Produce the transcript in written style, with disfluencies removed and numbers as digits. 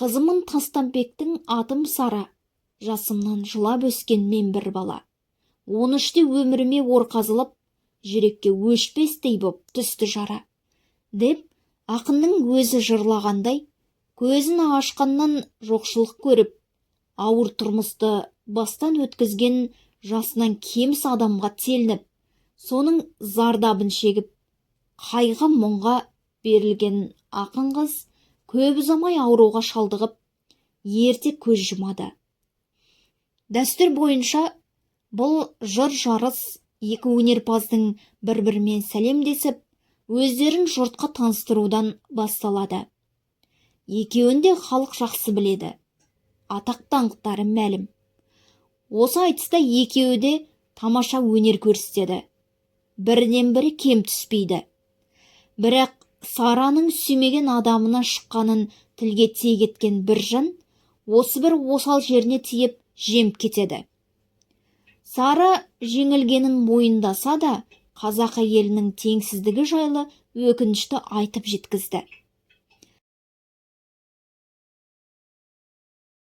Қызымын Тастамбектің, атым Сара, жасымнан жылап өскен мен бір бала. 13-те өміріме ор қазылып, жүрекке өшпестей боп түсті жара», – деп ақынның өзі жырлағандай, көзін ашқаннан жоқшылық көріп, ауыр тұрмысты бастан өткізген, жасынан кеміс адамға телініп, соның зардабын шегіп, қайғы мұңға берілген ақын қыз көп ұзамай ауруға шалдығып, ерте көз жұмады. Дәстүр бойынша бұл жыр жарыс екі өнерпаздың бір-бірімен сәлемдесіп, өздерін жұртқа таныстырудан басталады. Екеуін де халық жақсы біледі, атақ даңқтары мәлім. Осы айтыста екеуі де тамаша өнер көрсетеді, бірінен бірі кем түспейді. Бірақ Сараның сүймеген адамына шыққанын тілге тиек еткен Біржан осы бір осал жеріне тиіп, жеңіп кетеді. Сара жеңілгенін мойындаса да, қазақ әйелінің теңсіздігі жайлы өкінішті айтып жеткізді.